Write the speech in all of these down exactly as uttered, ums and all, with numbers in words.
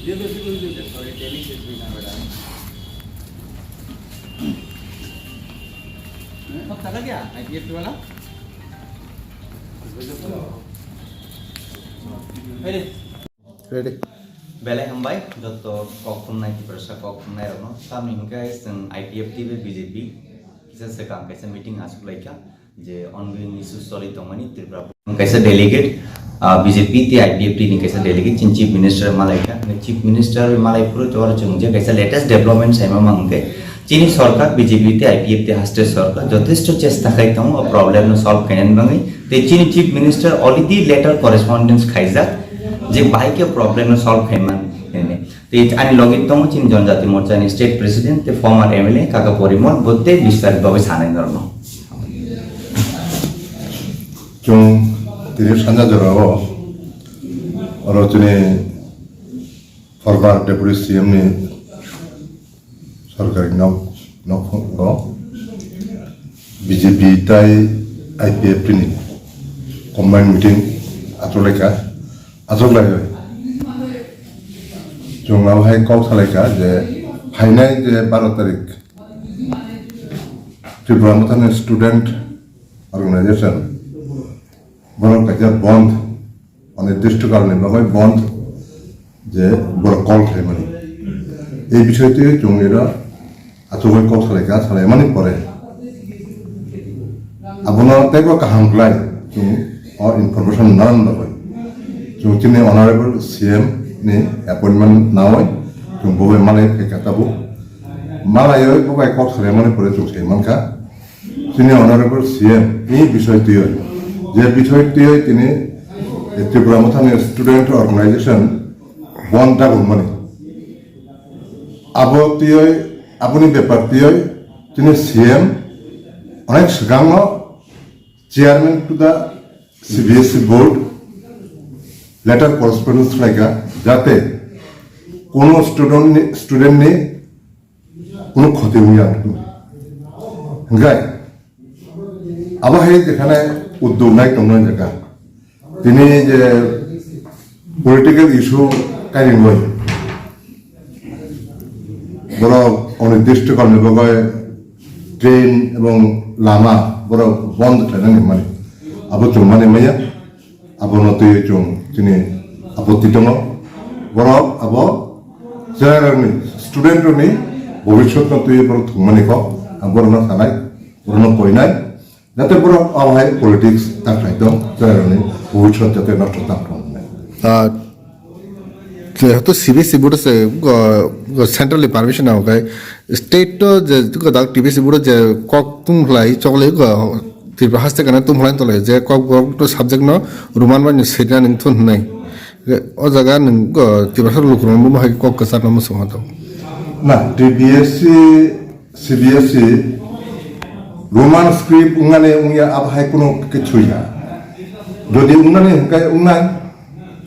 ये तो स्कूल भी है, सॉरी, दिल्ली से भी ना बेटा। सब चला गया आईपीएफ वाला? Ready. Belai hambai, joto kok thumnai, Tiprasa kok thumnai rokno. Tamni hwnkhe chwng I P F T bai B J P kisa swkang kaisa meeting aswk laikha, je ongoing issues choli tongmani Tripura kaisa delegate, ah, B J P tei I P F T ni kaisa delegate chini Chief Minister malaikha. Chief Minister malai phuru oro chwng je kaisa latest development saima mang hwnkhe, chini sorkar B J P tei I P F T haste sorkar jotesto chesta khai tongo o problem no solve khainani bagwi. Tei chini Chief Minister already letter correspondence khaijak je bahai khe problem no solve khaiman hwnwi. Tei ani logi tongo chini Janjati Morcha ni state president tei former M L A Kaka Porimol, bo tei bistar bagwi sanai norokno. Chwng tini sanja jorao oro chini former deputy C M ni sorkari nok, nok, nok, B J P tai I P F T ni combined meeting achuk laikha, achuk lai. Chwng abo hai kok salaikha je phainai je baro tarik Tripura Mothani student organization borok kaisa bond, mane district ni bagwi bond je borok call khlaimani. Ei bisoi twi chwng iro achugwi kok salaikha, salaimani pore abono teibo kaham khlai chwng o information nanan bagwi chwng chini honorable C M ni appointment nawi chwng bo bai malai phaikha tabuk. Malaiwi bo bai kok salaimani pore chwng sai mankha. Chini Honorable C M ni bisoi twiwi, je bisoi twiwi tini Tripura Mothani Student Organization bond dagumani. Abo twiwi, aboni bepar twiwi chini C M onek swkangno chairman to the C B S E board letter correspondence khlaikha, jate kono student ni, student ni কোনো ক্ষতি হুইয়া hingkai abo hai jekhane uddog nai tongnai jaka tini je political issue kairingoi borok onirdisto kalni bagwi train ebong lama borok bond khlainani hwnmani abo chwngmani maya. Abono twiwi chwng chini apotti tongo. Borok abo cherairokni, student rokni bobiswtno twiwi borok thwngmani kok ang borokno sanai, borokno koinai, jate borok abo hai politics ta khlai tong, cherairokni bobiswt jate nosto ta tong hwnwi. Ah, jehetu C B S E board se go, go centrally permission nang kai, state to je go dak T B C board je kok tung khlai chokle go Tripura haste kana tum hwlai tole je kok borok to subject no Roman bai no sirna ning thun hwnai. O jaga ning go Tiprasa lukurok no hai kok kwchar no muchung ha to. Na, T B S C, C B S E, Roman script wngnani wngya abo hai kuno kichu ya. Jodi wngnani hwnkhe wngnai,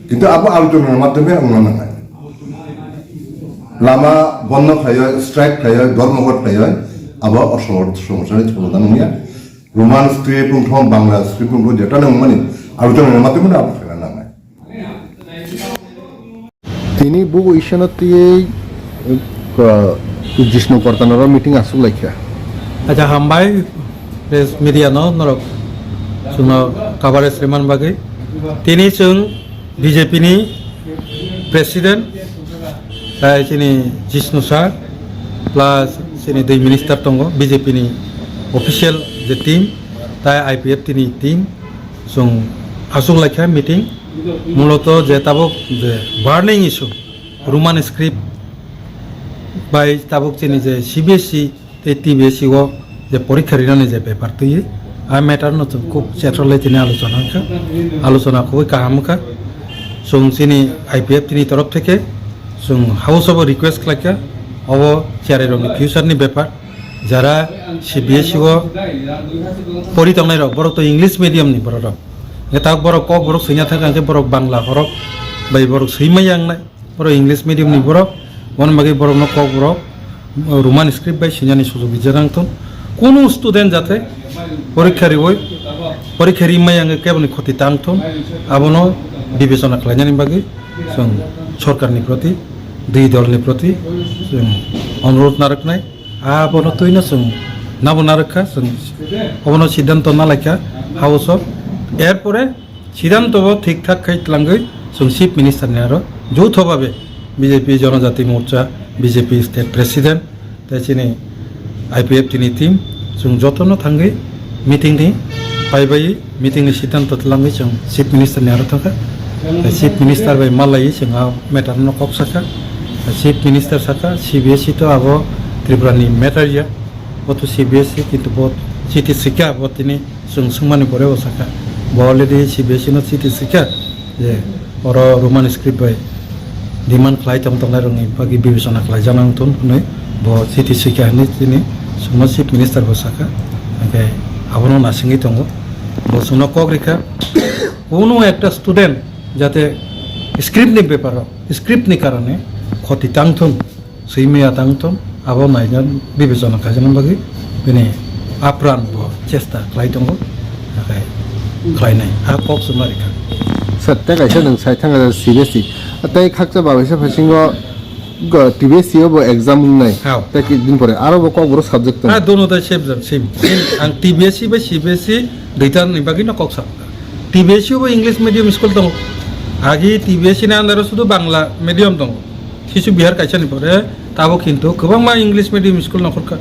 kintu abo alochonani madhyome wngna nangnai. Lama bondo khlaiwi, strike khlaiwi, dhormoghat khlaiwi, abo osomosani solution wngya. Roman script wngthong, Bangla script wngthong, jephano wngmani, abo chwng wngma tongmani abo khaina nangnai. Tini bubo isano tiyei, uh, Jishnu Kortanaro meeting aswk laikha. Acha, hambai, press media no norok chwngno coverage rwmani bagwi. Tini chwng B J P ni president, tai chini Jishnu sir, plus chini dui minister tongo, B J P ni official je team, tai I P F T ni team, chwng aswk laikha meeting, muloto je tabuk je burning issue, Roman script bai tabuk chini je C B S E tei T B S E o je porikha rinani je bepar twi, a matter no chwng khub chetrolai tini alochona wngkha, alochona khubui kaham wngkha. Chwng chini I P F T ni torof theke chwng house o bo request khlaikha, obo cherairokni future ni bepar, jara C B S E o pori tongnai rok, borok to English medium ni borok rok, hwnkhe tabuk borok kok borok swina thangkha, hwnkhe borok Bangla horok bai borok swimai yangnai. Borok English medium ni borok, bono bagwi borokno kok borok, uh, Roman script bai sinani sujog rijak ang thung. Kunu student jate porikha riwi, porikha rimai ang keboni khoti tang thung, abono bibechona khlainani bagwi chwng sorkarni proti Dui dolni proti chwng onurodh narwknai. Abono twino chwng nabo narwkha, chwng obono siddhanto nalaikha House-o. Erpore siddhanto bo thik thak khai tlangwi chwng Chief Minister ni aro joutho babe B J P Jonojati Morcha, B J P State President, tei chini I P F T ni team, chwng jotono thangwi meeting ni paibai, meeting ni siddhanto twlangwi chwng Chief Minister ni aro thangkha. Tei Chief Minister bai malaiwi chwng a matter no kok sakha. Chief Minister sakha, C B S E to abo Tripura ni matter ya, bo to C B S E, kintu bo chiti swikha, bo tini chwng swngmani pore bo sakha. Bo already C B S E no chiti swikha. Je oro Roman script bai demand khlai tong tongnai rokni bagwi bibechona khlai jana wng thun hwnwi bo chiti swikha hwnwi chini chwngno Chief Minister bo sakha, hwnkhe abono nasingwi tongo. Bo chwngno kok rikha, kunu ekta student jate script ni beparo, script ni karone khoti tang thun. Swi maya tang tong, abo naina bibechona khaijana bagwi bini apran bo chesta khlai tongo, nakhai khlainai, a kok chwma rikha. Sir, tei kaisa nwng sai thangkha C B S E. Tei khakcha babaisa phasingo go T B S E o bo exam wngnai. Hao. Tei ki din pore aro bo kokborok subject tongo. Ah, dono tai same jang, same, same. Ang T B S E bai C B S E duita ni bagwi no kok sa. T B S E o bo English medium school tongo. Agi T B S E ni under o sudu Bangla medium tongo. Kisu Bihar kaisa ni pore, tabuk kintu kwbangma English medium school nongkhorkha.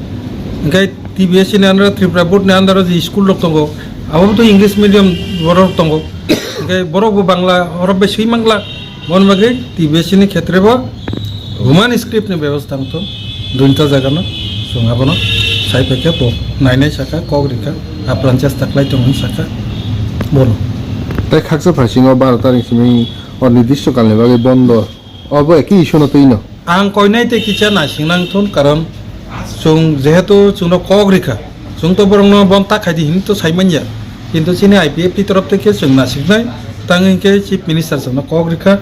Hingke T B S E ni under, Tripura Board ni under o je school rok tongo, abo to English medium borok tongo. Hingke borok bo Bangla horop bai swi mangla. Bon bagwi T B S E ni khetre bo Roman script ni bebostha wngthon. Dunta jaga no chwng abono sai phaikhe bo nainai sakha, kok rikha, apran chesta khlai tongo sakha bono. Tei khaksa phasingo baro tarik simi o nirdisto kalni bagwi bondo. Obo ekhe issue no twi no. Ang koinai tei kisa naising nang thun, karon chwng jehetu chwngno kok rikha, chwng to borokno bon ta khaidi hinwi to sai manya, kintu chini I P F T torof tei khe chwng nasiknai, tang hinkhe Chief Minister chwngno kok rikha,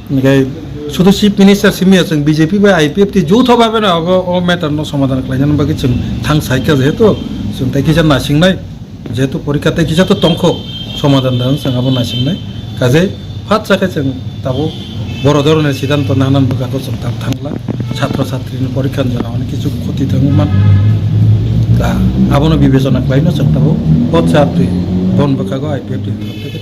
hinkhe sudu Chief Minister simi ya chwng B J P bai I P F T joutho babe no obo o matter no somadhan khlainani bagwi chwng thang saikha, jehetu chwng tei kisa nasingnai. Jehetu porikha tei kisa to tongkho, somadhan da wng chwng abo naisingnai. Kaje phat sakhe chwng tabuk boro dhoroner siddhanto nangnan bwkhago chwng tam thangla. Chhatro chhatrini porikha ni jora hwnwi kichu khoti thangwi man. Da abono bibechona khlaino chwng tabuk o chapri bon bwkhago I P F T ni torof tei